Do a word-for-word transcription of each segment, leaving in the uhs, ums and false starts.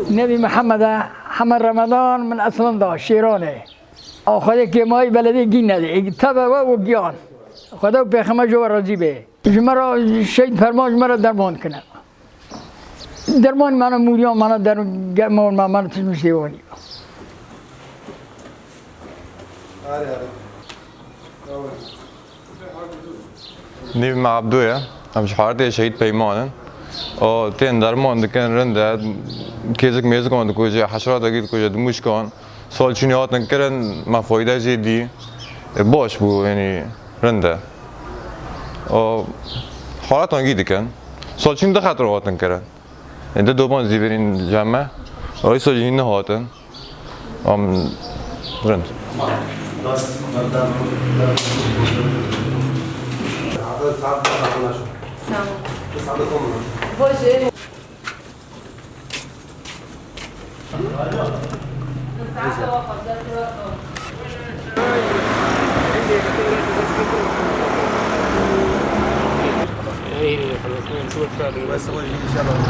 Nevî Mihemed e, Hemed Remedan, min eslin da Şêran e. A Xwedê kêmayî beledê gîn nede. Teve we û giyan. Xweda û pêxember ji we razî be. Ji me re şehîd ferman ji me re derman dikine. Derman me ne, mûriyan me ne, der-, german me, me ne tişt miştê wanî. Nîv me Ebdo ye. Em ji haretê şehîd Peyman in. O tên derman dikin, rind e. Kêzik mêzik wan dikuje, heşeratekî dikuje, dimûşkan. Salçînê hatin kirin, me fayde jê dî. E, baş bû, yanî rind e. O, halatanî dikin. Salçîn du xetra hatin kirin. E, du doban zîvirîn cem me. O, îsa jî nehatin. Am rind. Tamam. Boş ver.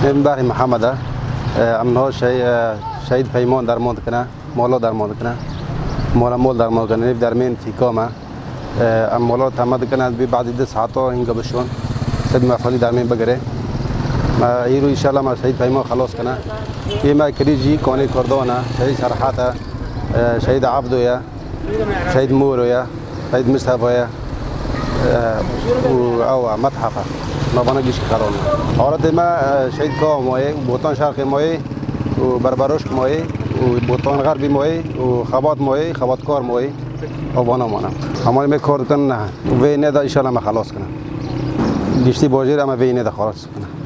Em Bahî Mihemed e. Em niha şehî-, e, şehîd Peyman derman dikine. Mola derman dikine. Mola mol derman dikine. Nîv dermên tîka me. Em mola teme dikine, bi badî du saeta hinga bişon. Sed mefalî dermên bigire. Me îro înşallah me şehîd Peyman xelas kine. Yê me kirî jî kanê Kurdan e, şehîd Serhat e, e, şehîd Abdo ye, şehîd Moro ye, şehîd Mistefa ye, e, û ew e, Methef e. Me vana gişkî xelan e. Haletê me, e, şehîd Kawa mayê, Botan Şerqê mayê, û Berberoşk mayê, û Botan Xerbî mayê, û Xebat mayê, Xebatkar mayê. Ew vana mane. Hemalê me kar dikin, ne. Vê ne de înşallah me xelas kine. Giştî bajêr em ê vê ne de xelas kine.